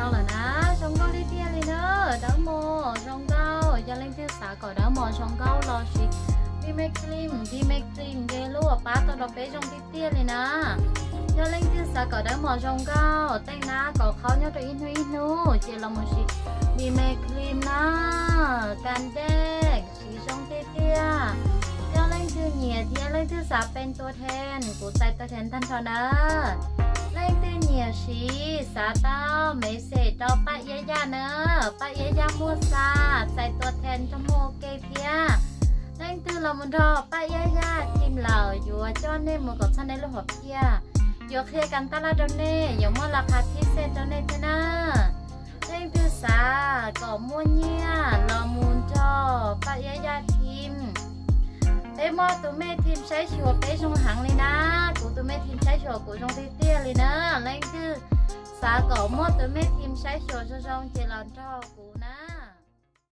Tau lawm na, zoo nkauj tiag tiag li na, dawb mos zoo nkauj. Yog leej twg xav kom dawb mos zoo nkauj los sim BB Cream, BB Cream ces lub uas pab tau rau peb zoo tiag tiag li na. Yog leej twg xav kom dawb mos zoo nkauj, tej nab kom qhov nyob rau ib hnub ib hnub ces los mus sim BB Cream na, kas dej siv zoo tiag tiag. Yog leej twg nyiam thiab leej twg xav pem tua then, kuv txais tua then tag nrho na. Leej twg nyiam siv xav tau message rau Paj Iab Yaj na, Paj Iab Yaj muaj xa, txais tua then nrog muaj ua ke thiab. Leej twg los mus nrog Paj Iab Yaj team lawm yuav coj nej mus kom txog nej lub hom phiaj, yuav qhia kas tab laj rau nej, yuav muaj las qhas thib xej rau nej thiab na. Leej twg xav kom muaj nyiaj los mus nrog Paj Iab Yaj team. Peb muaj tus me team saib xyuas peb zoo heev li na, kuv tus me team saib xyuas kuv zoo tiag tiag li na. Leej twg xav kom muaj tus me team saib xyuas zoo zoo ces los nrog kuv na.